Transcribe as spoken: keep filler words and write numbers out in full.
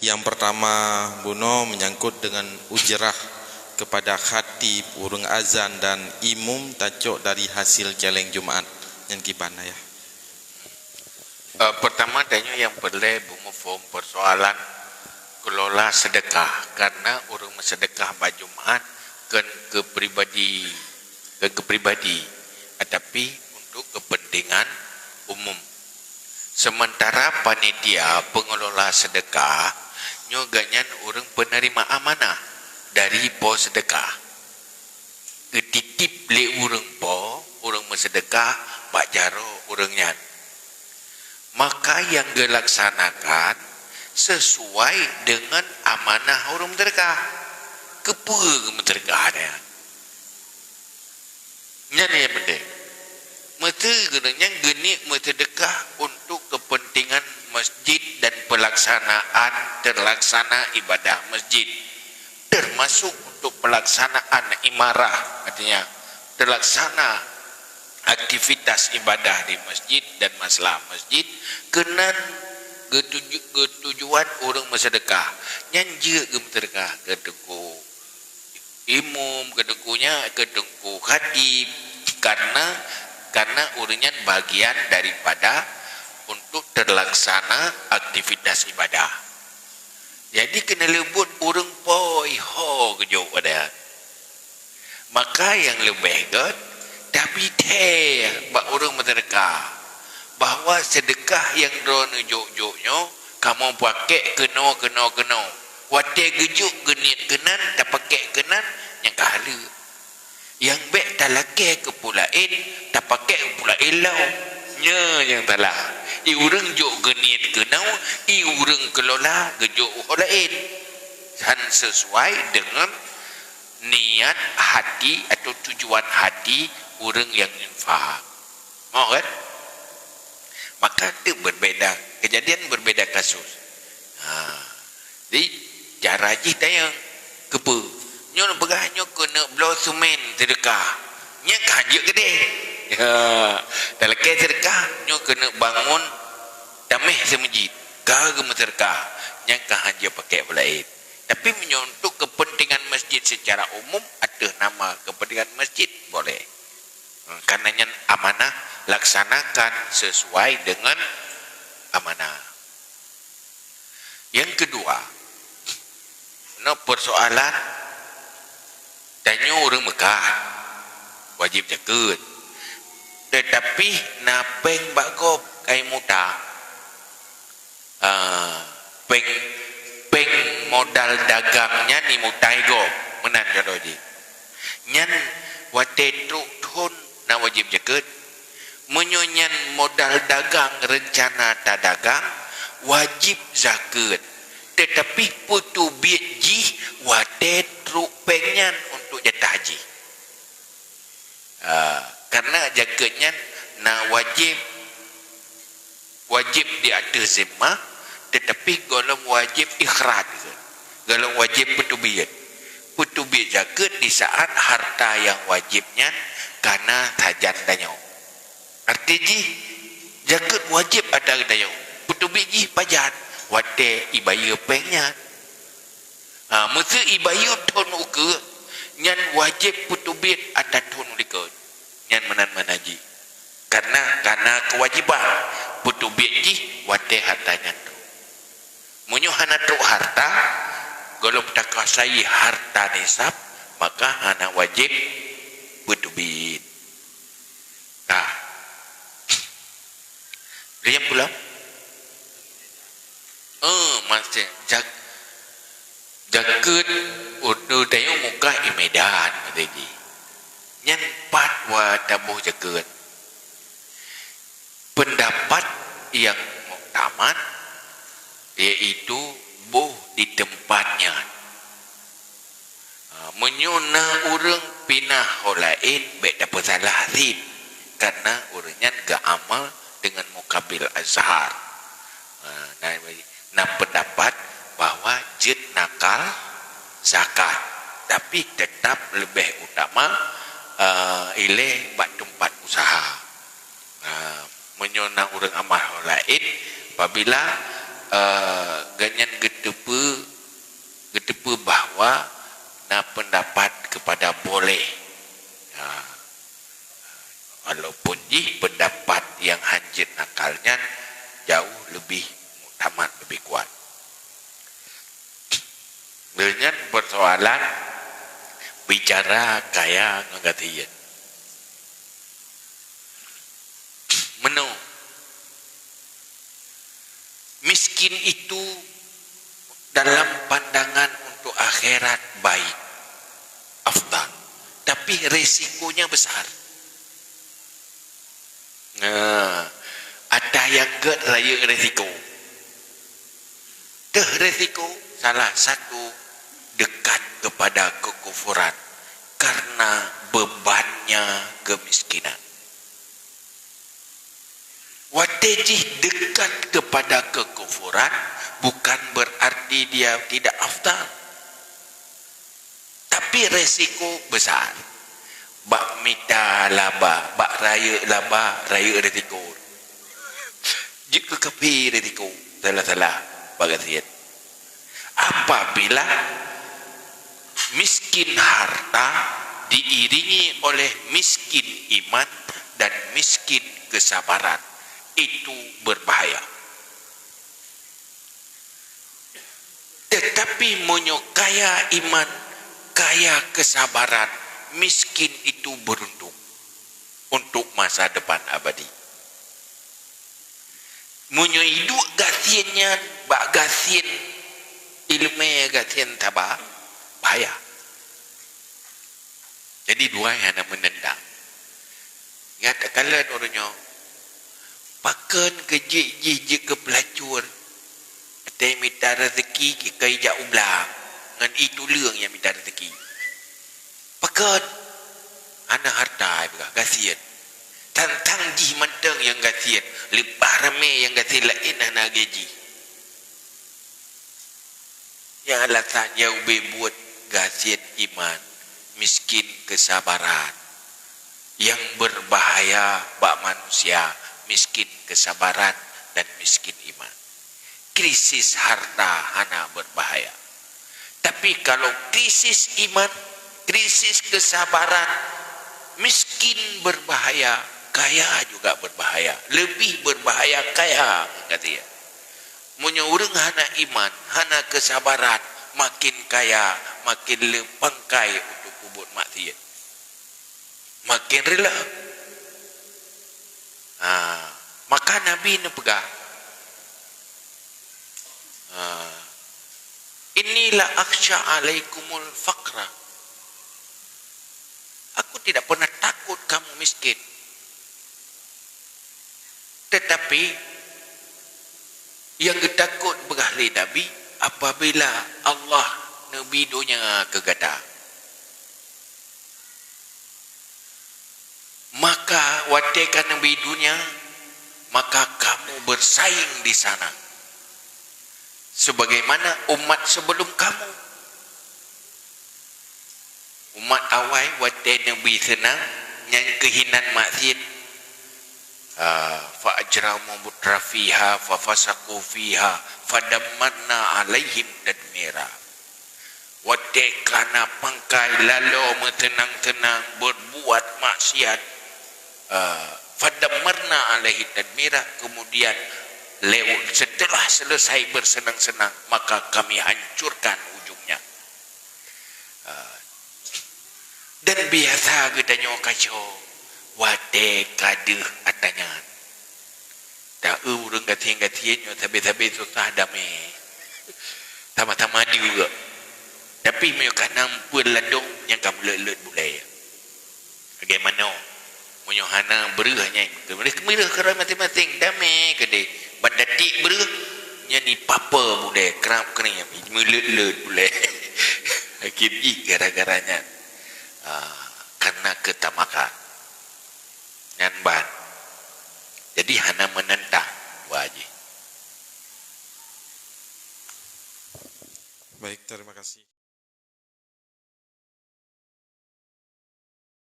Yang pertama, bunoe menyangkut dengan ujrah kepada khatib, ureuëng azan dan imum tacok dari hasil caleng Jumaat. Nyan kiban, Ayah. Eh, pertama, tanyoe nyang peureulée beumuphom persoalan kelola sedekah, karena ureuëng meusedekah bak Jumaat kon keu pribadi, kon keu pribadi, tetapi untuk kepentingan umum. Sementara panitia pengelola sedekah, nyoe gobnyan ureuëng penerima amanah dari po sedekah. Geutitip lé ureuëng po, ureuëng meusedekah bak jaroe ureuëng nyan. Maka nyang geulaksanakan sesuai dengan amanah ureuëng meusedekah. Keupeue geumeusedekah nyan? Nyan nyang penting. Meusé geuneuk nyan geuniet meusedekah untuk kepentingan masjid dan pelaksanaan, terlaksana ibadah masjid, termasuk untuk pelaksanaan imarah, artinya terlaksana aktivitas ibadah di masjid dan masalah masjid, keunan geutuju-, geutujuan ureuëng meusedekah. Nyan jeuet geumeusedekah keu teungku imum, keu teungku nyan, keu teungku khatib, karena, karena ureuëng nyan bagian daripada untuk terlaksana aktivitas ibadah. Jadi keuneuk leubuet ureuëng po ho geujok pada. Maka nyang leubeh gét, tabri thée bak ureuëng meusedekah, bahwa sedekah nyang droeneuh jok-jok nyoe kamoe pakek keunoe, keunoe, keunoe. Watée geujok geuniet keunan, tapakek keunan, nyang ka haleue. Nyang bék talakée keu peue laén, tapakek keu peue laén lom. Nyoe nyang salah. I ureuëng jok geuniet keunoe, i ureuëng kelola geujok ho laén. Han sesuai deungon niat hati atau tujuan hati ureuëng nyang infak. Mo kan? Maka teuk berbeda, kejadian berbeda kasus. Ha. Jadi, cara jih tanyong, keupeue? Nyoe peugah nyoe keuneuk bloe seumén seudeukah. Nyan ka hanjeuet keudeh. Ya, talakée seudeukah, nyoe keuneuk bangun tameh seumeujid. Ka geumeuseudekah, nyan ka hanjeuet pakek peue laén. Tapi meunyoe untuk kepentingan masjid secara umum, ateueh nama kepentingan masjid, boleh. Karena nyan amanah, laksanakan sesuai dengan amanah. Yang kedua, na persoalan tanyoe ureuëng Mekah, wajib jakeuet. Tetapi na péng bak gob, ka imuta. Ah, péng, péng modal dagang nyan imuta i gob, meunan contoh jih. Nyan watée trok thon na wajéb jakeuet. Meunyoe nyan modal dagang reuncana tadagang, wajéb zakeuet. Teutapi peuteubiet jih watée trok péng nyan untuk jatah jih. Ah, karena jakeuet nyan na wajéb, wajéb di ateueh zimmah, teutapi gohlom wajéb ikhraj, gohlom wajéb peuteubiet. Peuteubiet jakeuet di saát harta nyang wajéb nyan kana sajan tanyoe. Arti jih, jakeuet wajéb atra geutanyoe. Peuteubiet jih pajan? Watée ibayeue péng nyan. Ha, meuseu ibayeue thon ukeue, nyan wajéb peuteubiet atra thon likot. Nyan meunan makna jih. Karena kana keuwajéban peuteubiet jih watée harta nyan trok. Meunyoe hana trok harta, gohlom takuasai harta nisab, maka hana wajéb peuteubiet. Nah. Lheuh nyan pulang. Eh, maksud jak-, jakeuet ureuëng tanyoe muka i Medan, kata jih. Nyan pat wa taboh jakeuet. Pendapat yang muktamad, yaitu boh di tempatnya. Ha, meunyoe na ureuëng pinah ho laén, bék tapeusalah cit, karena ureuëng nyan geuamal dengan mukabil azhar. Ha, na, na pendapat bahwa jeuet nakal zakat, tapi tetap lebih utama, eh, ilée bak tempat usaha. Ha, meunyoe na ureuëng amal ho laén, apabila, eh, gobnyan geuteupeue Deungon persoalan bicara kaya ngon gasien. Meunoe, miskin itu dalam pandangan untuk akhirat baik, afdal, tapi resikonya besar. Nah, ada nyang gét rayeuk resiko. Teuh resiko salah satu dekat kepada kekufuran karena bebannya kemiskinan. Watée jih dekat kepada kekufuran bukan berarti dia tidak afdal. Tapi resiko besar. Bak mita laba, bak rayeuk laba, rayeuk resiko. Jeuet keu kaphé resiko, salah-salah bak gasien. Apabila miskin harta diiringi oleh miskin iman dan miskin kesabaran, itu berbahaya. Tetapi meunyoe kaya iman, kaya kesabaran, miskin itu beruntung untuk masa depan abadi. Meunyoe iduek gasien nyan bak gasien ileumé, gasien saba, bahaya. Jadi dua hana meunentang. Ingat takalon ureuëng nyoe, pakon keu jih jih jeuet keu peulacur, watée mita rezeki ka ijak u blang, ngon i tuleueng nyang mita rezeki. Pakon? Hana harta, peugah, gasien. Tantang jih mantong nyang gasien, leubeh ramé nyang gasien laén hana lagée jih. Nyang alasan nyang ubé buet gasien iman, miskin kesabaran. Nyang berbahaya bak manusia, miskin kesabaran dan miskin iman. Krisis harta hana berbahaya. Tapi kalau krisis iman, krisis kesabaran, miskin berbahaya, kaya juga berbahaya. Lebih berbahaya kaya, kata dia. Meunyoe ureuëng hana iman, hana kesabaran, makin kaya, makin le pangkai untuk peubuet maksiat. Makin rila. Ha, maka Nabi neupeugah, ha, "Inni la akhsya alaikumul faqra." Aku tidak pernah takut kamu miskin. Tetapi nyang geutakot peugah lé Nabi, apabila Allah neubi donya keu gata, maka watée ka neubi donya, maka kamu bersaing di sana sebagaimana umat sebelum kamu. Umat awai watée neubi seunang, nyan keuh inan maksiat. Ah, fa ajramu mutrafiha, fa fasaqu fiha, fa dammarna alaihim tadmira. Watée ka na pangkai lalo meuseunang-seunang, berbuat maksiat, ah, fa dammarna alaihi tadmira, kemudian lewat, setelah selesai bersenang-senang, maka kami hancurkan ujungnya. Ah, dan biasa geutanyoe kaco watée ka deuh ata nyan. Ta eu ureuëng gasien-gasien nyoe sabe-sabe susah damé. Sama-sama deuh. Tapi meunyoe ka na peue ladôm, nyan ka meuleuet-leuet bulée. Bagaimana? Meunyoe hana breuh nyan, breuh keureuh maséng-maséng, damé keudeh. Ban datik breuh, nyan ipape bulée, krab keuneuk meuleuet-leuet bulée. Akhé jih gara-gara nyan, ah, karena keutamakan. Nyan ban. Jadi hana meunentang dua jih. Baik, terima kasih.